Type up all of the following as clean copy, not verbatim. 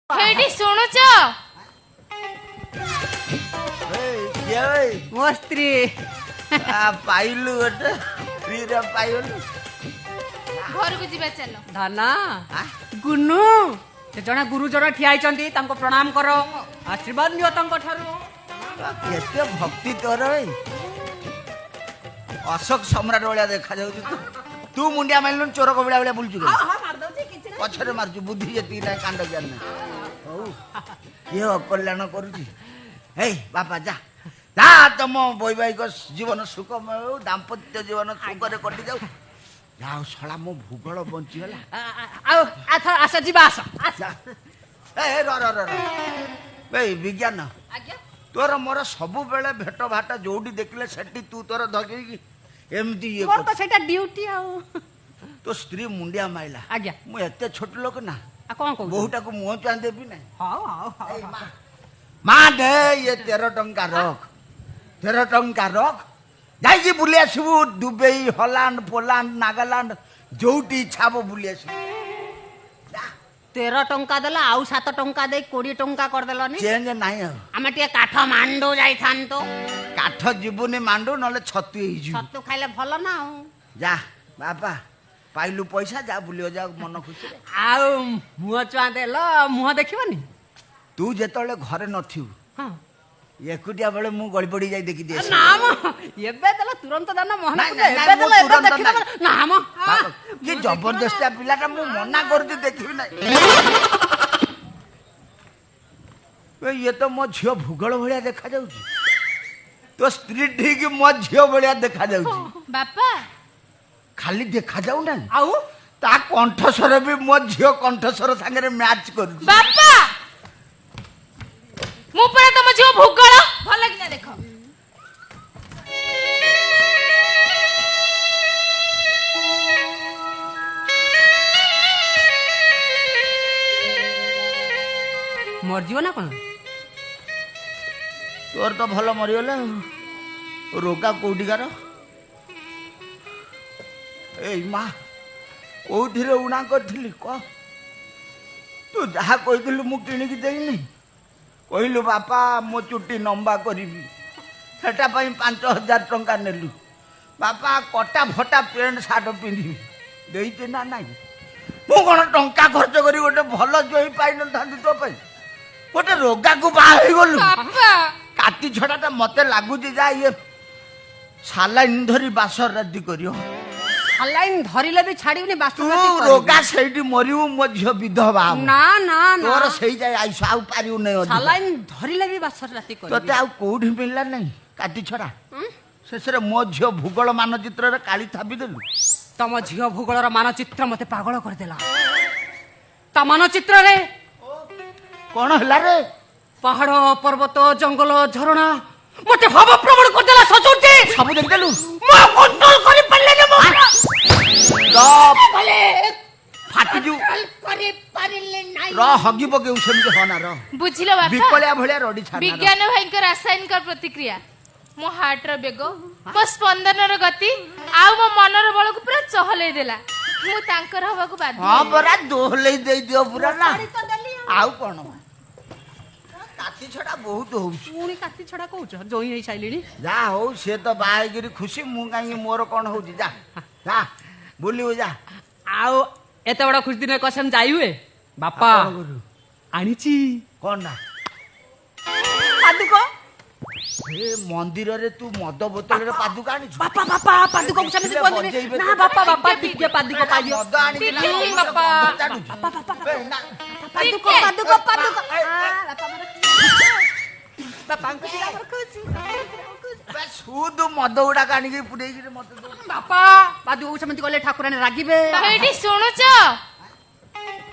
ହେଇଟି ଶୁଣୁଛ? କିଏ ଭାଇ? ମୋ ସ୍ତ୍ରୀ। ପାଇଲୁ ଗୋଟେ ଫ୍ରିରେ ପାଇଗଲୁ। ଘରକୁ ଯିବା ଚାଲ। ଧନ, ଗୁନୁ, ସେ ଜଣେ ଗୁରୁଜନ ଠିଆ ହେଇଛନ୍ତି, ତାଙ୍କୁ ପ୍ରଣାମ କର, ଆଶୀର୍ବାଦ ନିଅ ତାଙ୍କ ଠାରୁ। କେତେ ଭକ୍ତି ତୋର ଭାଇ, ଅଶୋକ ସମ୍ରାଟ ଭଳିଆ ଦେଖାଯାଉଛି ତୁ। ତୁ ମୁଣ୍ଡିଆ ମାରିଲୁନି, ଚୋର କବିଳା ଭଳିଆ ବୁଲୁଛୁ, ପଛରେ ମାରୁଛୁ। ବୁଦ୍ଧି ଯେତିକି ନାହିଁ, କାଣ୍ଡ ଜ୍ଞାନ ନାହିଁ। ହଉ, କିଏ ଅକଲ୍ୟାଣ କରୁଛି? ହେଇ ବାପା, ଯା ଯା, ତମ ବୈବାହିକ ଜୀବନ ସୁଖମୟ ହଉ, ଦାମ୍ପତ୍ୟ ଜୀବନ ସୁଖରେ କଟିଯାଉ। ଯାଉ ଶଳା, ମୋ ଭୂଗୋଳ ବଞ୍ଚିଗଲା। ଆଉ ଆସ, ଯିବା, ଆସ ଆସ। ଏ ର ର ର, ଏଇ ବିଜ୍ଞାନ। ଆଜ୍ଞା। ତୋର ମୋର ସବୁବେଳେ ଭେଟ ଭାଟ, ଯୋଉଠି ଦେଖିଲେ ସେଠି ତୁ ତୋର ଧଗେଇକି ଏମିତି ଇଏ। ମୋର ତ ସେଇଟା ଡ୍ୟୁଟି ଆଉ। ତୋ ସ୍ତ୍ରୀ ମୁଣ୍ଡିଆ ମାଇଲା। ଆଜ୍ଞା। ମୁଁ ଏତେ ଛୋଟ ଲୋକ ନା? ଆଉ କଣ କହୁଛୁ? ବୋହୁଟାକୁ ମୁହଁ ଚାଁ ଦେବି ନାହିଁ? ହଉ ହଉ ହଉ। ମା ଦେ ଇଏ 13 ଟଙ୍କା ରଖ, 13 ଟଙ୍କା ରଖ, ଯାଇକି ବୁଲି ଆସିବୁ ଦୁବାଇ, ହଲାଣ୍ଡ, ପୋଲାଣ୍ଡ, ନାଗାଲାଣ୍ଡ, ଯୋଉଠି ଇଚ୍ଛା ହବ ବୁଲି ଆସିବୁ। 13 ଟଙ୍କା ଦେଲା, ଆଉ 7 ଟଙ୍କା ଦେଇ 20 ଟଙ୍କା କରିଦେଲନି। ଚେଞ୍ଜ ନାହିଁ ଆଉ। ଆମେ ଟିକେ କାଠମାଣ୍ଡୁ ଯାଇଥାନ୍ତୁ। କାଠ ଯିବୁନି ମାଣ୍ଡୁ, ନହେଲେ ଛତୁ ହେଇଯିବୁ। ଛତୁ ଖାଇଲେ ଭଲ ନା ଆଉ। ଯା ବାପା, ପାଇଲୁ ପଇସା, ଯା ବୁଲିବ, ଯା ମନ ଖୁସିରେ। ଆଉ ମୁହଁ ଚୁଆଁ ଦେଲ, ମୁହଁ ଦେଖିବନି? ତୁ ଯେତେବେଳେ ଘରେ ନଥିବୁ, ହଁ, ଏକୁଟିଆ ବେଳେ ମୁଁ ଗଳି ପଡି ଯାଇ ଦେଖିଦିଏ। ନା ମ, ଏବେ ଦେଲ ତୁରନ୍ତ ଦାନ ମହାନ। ନାଇଁ, ନାଇଁ, ଏବେ ମୁଁ ଦେଲ, ଏବେ ତୁରନ୍ତ ଦେଖିଦବ ନା ମ। କି ଜବରଦସ୍ତିଆ ପିଲାଟା, ମୁଁ ମନା କରୁଛି ଦେଖିବି ନାହିଁ। ଏ, ଇଏ ତ ମୋ ଝିଅ ଭୂଗୋଳ ଭଳିଆ ଦେଖାଯାଉଛି। ତୋ ସ୍ତ୍ରୀ ଠିକ ମୋ ଝିଅ ଭଳିଆ ଦେଖାଯାଉଛି। ବାପା। ଖାଲି ଦେଖାଯାଉ ନାହିଁ, ଆଉ ତା କଣ୍ଠସ୍ୱର ବି ମୋ ଝିଅ କଣ୍ଠସ୍ୱର ସାଙ୍ଗରେ ମ୍ୟାଚ୍ କରୁଛି। ବାପା, ମୁଁ ପରା ତମ ଝିଅ ଭୂଗୋଳ, ଭଲ କିନା ଦେଖ। ମରିଯିବ ନା କଣ? ତୋର ତ ଭଲ ମରିଗଲା ଆଉ। ରୋଗା କୋଉଠିକାର? ଏଇ ମା, କୋଉଥିରେ ଉଣା କରିଥିଲି କହ? ତୁ ଯାହା କହିଥିଲୁ ମୁଁ କିଣିକି ଦେଇନି? କହିଲୁ ବାପା ମୋ ଚୁଟି ଲମ୍ବା କରିବି, ସେଟା ପାଇଁ 5000 ଟଙ୍କା ନେଲୁ। ବାପା କଟା ଫଟା ପ୍ୟାଣ୍ଟ ସାର୍ଟ ପିନ୍ଧିବି, ଦେଇଛି ନା ନାହିଁ? ମୁଁ କ'ଣ ଟଙ୍କା ଖର୍ଚ୍ଚ କରି ଗୋଟେ ଭଲ ଜୋଇଁ ପାଇନଥାନ୍ତି ତୋ ପାଇଁ? ଗୋଟେ ରୋଗାକୁ ବାହା ହେଇଗଲୁ। ବାପା। କାତି ଛଡ଼ାଟା ମତେ ଲାଗୁଛି, ଯା ଇଏ ସାଲାଇନ ଧରି ବାସର ରାତି କରିବ। ସାଲାଇନ ଧରିଲେ ବି ଛାଡିବିନି ବାସନ। ତୁ ରୋଗା ସେଇଠି ମରିବୁ, ମୋ ଝିଅ ବିଧବା ହବ। ନା ନା ନା। ତୋର ସେଇ ଯାଏ ଆଇସ, ଆଉ ପାରିବୁ ନାହିଁ ଅଧିକ। ସାଲାଇନ ଧରିଲେ ବି ବାସର ରାତି ତୋତେ କରିବି। ଆଉ କୋଉଠି ମିଳିଲା ନାହିଁ କାତି ଛଡ଼ା, ଶେଷରେ ମୋ ଝିଅ ଭୂଗୋଳ ମାନଚିତ୍ରରେ କାଳି ଥାପିଦେଲୁ। ତମ ଝିଅ ଭୂଗୋଳର ମାନଚିତ୍ର ମତେ ପାଗଳ କରିଦେଲା। ତା ମାନଚିତ୍ରରେ କଣ ହେଲା ରେ? ପାହାଡ, ପର୍ବତ, ଜଙ୍ଗଲ, ଝରଣା ମତେ ଭାବପ୍ରବଣ କରିଦେଲା ସଚୋଟି। ସବୁ ଦେଖିଦେଲୁ? ମୁଁ କଣ୍ଟ୍ରୋଲ କରିପାରିଲିନି, ମୁଁ ର, ଫାଟିଯିବୁ। କରିପାରିଲି ନାହିଁ। ର, ହଗି ପକେଇବୁ, ସେମିତି ହନା ର। ବୁଝିଲ ବାପା? ବିକଳିଆ ଭଳିଆ ରଡି ଛାଡ। ବିଜ୍ଞାନ ଭାଇଙ୍କ ରାସାୟନିକ ପ୍ରତିକ୍ରିୟା ମୋ ହାର୍ଟର ବେଗ, ମୋ ସ୍ପନ୍ଦନର ଗତି ଆଉ ମୋ ମନର ବଳକୁ ପୁରା ଚହଲେଇ ଦେଲା। ମୁଁ ତାଙ୍କର ହବାକୁ ବାଧ୍ୟ ହଁ ହେଲି। ପରା, ଦୋହଲେଇ ଦେଇଦିଅ ପୁରା ନା। ତ ଦେଲି। ଆଉ କଣ, କାତି ଛଡା ବହୁତ ହଉଛି। ପୁଣି କାତି ଛଡା କହୁଛ, ଜୋଇଁ ହେଇ ସାରିଲିଣି। ଯା ହଉ, ସିଏ ତ ବାହା ହେଇକିରି ଖୁସି, ମୁଁ କାହିଁକି? ମୋର କଣ ହଉଛି? ଯା ଯା, ବୁଲିବୁ ଯା। ଆଉ ଏତେ ବଡ ଖୁସି ଦିନ କସମ ଯାଇ ହୁଏ ବାପା? ଆଉ କଣ କରିବୁ? ଆଣିଛି। କଣ ନା? ପାଦୁକ। ଏ ମନ୍ଦିରରେ ତୁ ମଦ ବୋତଲରେ ପାଦୁକା ଆଣିଛୁ? ବାପା ବାପା, ପାଦୁକକୁ ସେମିତି ଦେଖିଲେ କୁହନ୍ତିନି। ବଜେଇବେ ନା ତୋତେ। ବାପା ବାପା, ଟିକେ ପାଦୁକ ପାଇଦିଅ। ମଦ ଆଣିକି ନା ଟିକେ, ବାପା। ଗନ୍ଧ ଛାଡୁଛୁ। ବାପା ବାପା। ଏ, ନା। ପାଦୁକ। ଟିକେ। ପାଦୁକ ପାଦୁକ। ଏ, ଏ, ବାପାଙ୍କୁ ଖୁସି। ବେ, ସୁଦୁ ମଦ ଗୁଡାକ ଆଣିକି ପୁରେଇକିରି ମତେ ଦଉଛୁ। ବାପା, ପାଦୁକକୁ ସେମିତି କଲେ ଠାକୁରାଣୀ ରାଗିବେ। ହେଇଟି ଶୁଣୁଛ?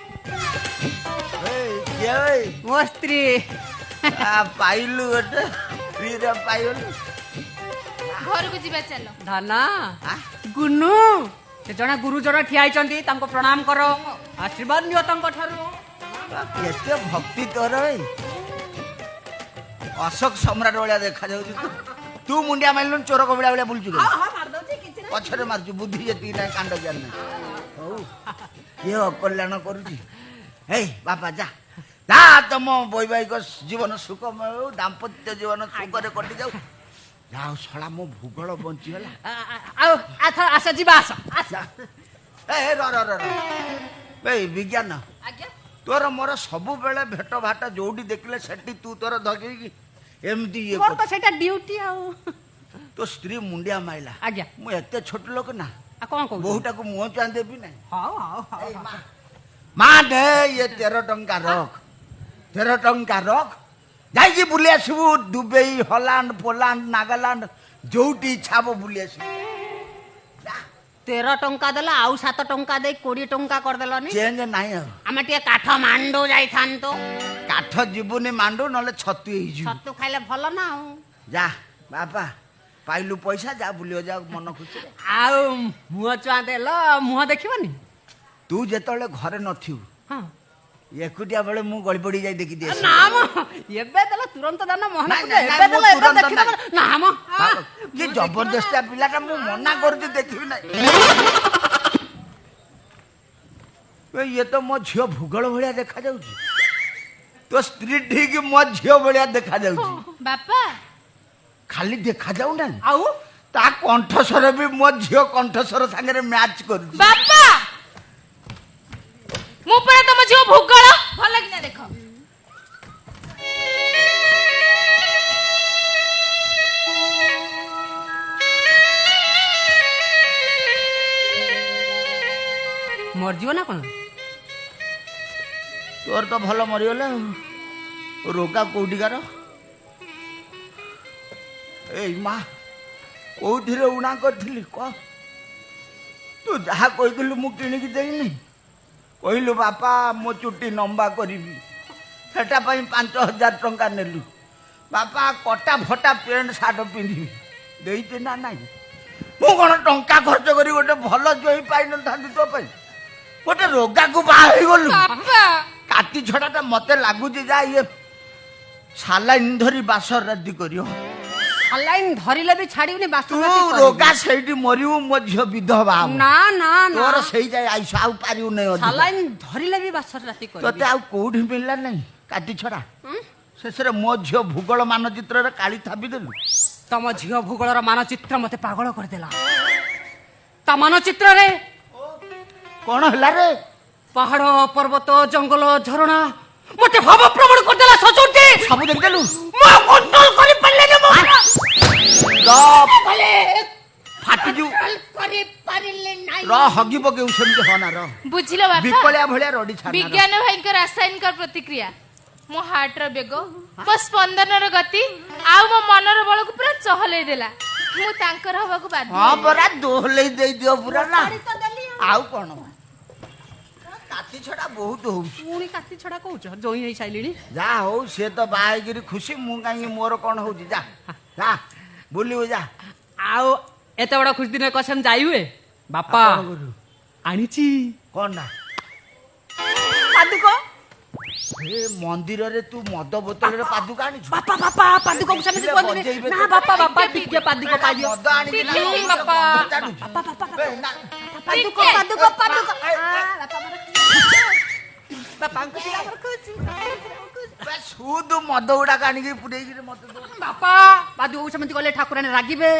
ଏଇ, କିଏ ଭାଇ? ମୋ ସ୍ତ୍ରୀ। ପାଇଲୁ ଗୋଟେ ଫ୍ରିରେ ପାଇଗଲୁ। ଘରକୁ ଯିବା ଚାଲ। ଧନ, ଗୁନୁ, ସେ ଜଣେ ଗୁରୁଜନ ଠିଆ ହେଇଛନ୍ତି, ତାଙ୍କୁ ପ୍ରଣାମ କର, ଆଶୀର୍ବାଦ ନିଅ ତାଙ୍କ ଠାରୁ। କେତେ ଭକ୍ତି ତୋର ଭାଇ, ଅଶୋକ ସମ୍ରାଟ ଭଳିଆ ଦେଖାଯାଉଛି ତୁ। ତୁ ମୁଣ୍ଡିଆ ମାରିଲୁନି, ଚୋର କବିଳା ଭଳିଆ ବୁଲୁଛୁ, ପଛରେ ମାରୁଛୁ। ବୁଦ୍ଧି ଯେତିକି ନାହିଁ, କାଣ୍ଡ ଜ୍ଞାନ ନାହିଁ। ହଉ, କିଏ ଅକଲ୍ୟାଣ କରୁଛି? ହେଇ ବାପା, ଯା ନା, ତମ ବୈବାହିକ ଜୀବନ ସୁଖମୟ ହଉ, ଦାମ୍ପତ୍ୟ ଜୀବନ ସୁଖରେ କଟିଯାଉ। ଯାଉ ଶଳା, ମୋ ଭୂଗୋଳ ବଞ୍ଚିଗଲା। ଆଉ ଆଥ ଆସ, ଯିବା, ଆସ ଆସ। ଯା। ଏ ଏ, ର ର ର ର। ଏଇ ବିଜ୍ଞାନ। ଆଜ୍ଞା। ତୋର ମୋର ସବୁବେଳେ ଭେଟ ଭାଟ, ଯୋଉଠି ଦେଖିଲେ ସେଠି ତୁ ତୋର ଧରିକି ଏମିତି ଇଏ ମୋର ତ କରୁଛୁ। ସେଇଟା ଡ୍ୟୁଟି ଆଉ। ତୋ ସ୍ତ୍ରୀ ମୁଣ୍ଡିଆ ମାଇଲା। ଆଜ୍ଞା। ମୁଁ ଏତେ ଛୋଟ ଲୋକ ନା। ଆଉ କଣ କହୁଛୁ? ବୋହୂଟାକୁ ମୁହଁ ଚାଁ ଦେବି ନାହିଁ? ହଉ ହଉ ହଉ। ଏଇ ମା, ମା ଦେ ଇଏ 13 ଟଙ୍କା ରଖ, 13 ଟଙ୍କା ରଖ। ଯାଇକି ବୁଲି ଆସିବୁ ଦୁବାଇ, ହଲାଣ୍ଡ, ପୋଲାଣ୍ଡ, ନାଗାଲାଣ୍ଡ, ଯୋଉଠି ଇଚ୍ଛା ହବ ବୁଲି ଆସିବୁ। ଯା। 13 ଟଙ୍କା ଦେଲା, ଆଉ 7 ଟଙ୍କା ଦେଇ 20 ଟଙ୍କା କରିଦେଲନି। ଚେଞ୍ଜ ନାହିଁ ଆଉ। ଆମେ ଟିକେ କାଠମାଣ୍ଡୁ ଯାଇଥାନ୍ତୁ। କାଠ ଯିବୁନି ମାଣ୍ଡୁ, ନହେଲେ ଛତୁ ହେଇଯିବୁ। ଛତୁ ଖାଇଲେ ଭଲ ନା ଆଉ। ଯା ବାପା, ପାଇଲୁ ପଇସା, ଯା ବୁଲିବ, ଯା ମନ ଖୁସିରେ। ଆଉ ମୁହଁ ଚୁଆଁ ଦେଲ, ମୁହଁ ଦେଖିବନି? ତୁ ଯେତେବେଳେ ଘରେ ନଥିବୁ, ହଁ, ଏକୁଟିଆ ବେଳେ ମୁଁ ଗଳି ପଡି ଯାଇ ଦେଖିଦିଏ। ନା ମ, ଏବେ ଦେଲ, ତୁରନ୍ତ ଦାନ ମହନ। ନାଇଁ, ନାଇଁ, ଏବେ ନାଇଁ, ଦେଲ, ମୁଁ ଏବେ ତୁରନ୍ତ ଦେଖିଦବ। ନା ମ। କି ଜବରଦସ୍ତିଆ ପିଲାଟା, ମୁଁ ମନା କରୁଛି ଦେଖିବି ନାହିଁ। ଏ, ଇଏ ତ ମୋ ଝିଅ ଭୂଗୋଳ ଭଳିଆ ଦେଖାଯାଉଛି। ତୋ ସ୍ତ୍ରୀ ଠିକ ମୋ ଝିଅ ଭଳିଆ ଦେଖାଯାଉଛି। ବାପା। ଖାଲି ଦେଖାଯାଉ ନାହିଁ, ଆଉ ତା କଣ୍ଠସ୍ୱର ବି ମୋ ଝିଅ କଣ୍ଠସ୍ୱର ସାଙ୍ଗରେ ମ୍ୟାଚ୍ କରୁଛି। ବାପା, ମୁଁ ପରା ତମ ଝିଅ ଭୂଗୋଳ, ଭଲ କିନା ଦେଖ। ମରିଯିବ ନା କଣ? ତୋର ତ ଭଲ ମରିଗଲେ ଆଉ। ରୋଗା କୋଉଠିକାର? ଏଇ ମା, କୋଉଥିରେ ଉଣା କରିଥିଲି କହ? ତୁ ଯାହା କହିଥିଲୁ ମୁଁ କିଣିକି ଦେଇନି? କହିଲୁ ବାପା, ମୋ ଚୁଟି ଲମ୍ବା କରିବି, ସେଟା ପାଇଁ 5000 ଟଙ୍କା ନେଲୁ। ବାପା, କଟା ଫଟା ପ୍ୟାଣ୍ଟ ସାର୍ଟ ପିନ୍ଧିବି, ଦେଇଛି ନା ନାହିଁ? ମୁଁ କ'ଣ ଟଙ୍କା ଖର୍ଚ୍ଚ କରି ଗୋଟେ ଭଲ ଜୋଇଁ ପାଇନଥାନ୍ତି? ତୋ ପାଇଁ ଗୋଟେ ରୋଗାକୁ ବାହା ହେଇଗଲୁ। ବାପା। କାତି ଛଡ଼ାଟା ମତେ ଲାଗୁଛି, ଯା ଇଏ ସାଲାଇନ୍ ଧରି ବାସର ରାତି କରିବ। ସାଲାଇନ୍ ଧରିଲେ ବି ଛାଡିବୁନି ବାସ। ତୁ ରୋଗା ସେଇଠି ମରିବୁ, ମୋ ଝିଅ ବିଧବା ହବ। ନା ନା ନା। ତୋର ସେଇ ଯାଏ ଆଇସ, ଆଉ ପାରିବୁ ନାହିଁ ଅଧିକ। ସାଲାଇନ୍ ଧରିଲେ ବି ବାସର ରାତି କରିବି। ତୋତେ ଆଉ କୋଉଠି ମିଳିଲା ନାହିଁ କାତି ଛଡ଼ା? ଶେଷରେ ମୋ ଝିଅ ଭୂଗୋଳ ମାନଚିତ୍ରରେ କାଳି ଥାପି ଦେଲୁ। ତମ ଝିଅ ଭୂଗୋଳର ମାନଚିତ୍ର ମତେ ପାଗଳ କରିଦେଲା। ତା ମାନଚିତ୍ରରେ କଣ ହେଲା ରେ? ପାହାଡ, ପର୍ବତ, ଜଙ୍ଗଲ, ଝରଣା ମତେ ଭାବପ୍ରବଣ କରିଦେଲା ସଚୋଟି। ସବୁ ଦେଖିଦେଲୁ? ମୁଁ କଣ୍ଟ୍ରୋଲ କରିପାରିଲିନି, ମୁଁ ର, ଫାଟିଯିବୁ। କରିପାରିଲି ନାହିଁ। ର, ହଗି ପକେଇବୁ, ସେମିତି ହନା ର। ବୁଝିଲ ବାପା? ବିକଳିଆ ଭଳିଆ ରଡି ଛାଡ। ବିଜ୍ଞାନ ଭାଇଙ୍କ ରାସାୟନିକ ପ୍ରତିକ୍ରିୟା ମୋ ହାର୍ଟର ବେଗ, ମୋ ସ୍ପନ୍ଦନର ଗତି ଆଉ ମୋ ମନର ବଳକୁ ପୁରା ଚହଲେଇ ଦେଲା। ମୁଁ ତାଙ୍କର ହବାକୁ ବାଧ୍ୟ ହଁ ହେଲି। ପରା, ଦୋହଲେଇ ଦେଇଦିଅ ପୁରା ନା। ଆଉ କଣ, କାତି ଛଡା ବହୁତ ହଉଛି। ପୁଣି କାତି ଛଡା କହୁଛ, ଜୋଇଁ ହେଇ ସାରିଲିଣି। ଯା ହଉ, ସିଏ ତ ବାହା ହେଇକିରି ଖୁସି, ମୁଁ କାହିଁକି? ମୋର କଣ ହଉଛି? ଯା ଯା, ବୁଲିବୁ ଯା। ଆଉ ଏତେ ବଡ ଖୁସି ଦିନ କସମ ଯାଇ ହୁଏ ବାପା? ଆଉ କଣ କରିବୁ? ଆଣିଛି। କଣ ନା? ପାଦୁକ। ଏ ମନ୍ଦିରରେ ତୁ ମଦ ବୋତଲରେ ପାଦୁକା ଆଣିଛୁ? ବାପା, ବାପା, ପାଦୁକକୁ ସେମିତି ଦେଖିଲେ କୁହନ୍ତିନି। ବଜେଇବେ ନା ତୋତେ। ବାପା, ବାପା, ଟିକେ ପାଦୁକ ପାଇଦିଅ। ମଦ ଆଣିକି ନା ଟିକେ, ବାପା। ଚାଟୁଛୁ। ବାପା, ବାପା, ଏ, ନା। ପାଦୁକ। ଟିକେ। ପାଦୁକ, ପାଦୁକ। ଏ, ଏ, ବାପାଙ୍କୁ ଖୁସି। ବେ, ସୁଦୁ ମଦ ଗୁଡାକ ଆଣିକି ପୁରେଇକିରି ମତେ ଦଉଛୁ। ବାପା, ପାଦୁକକୁ ସେମିତି କଲେ ଠାକୁରାଣୀ ରାଗିବେ।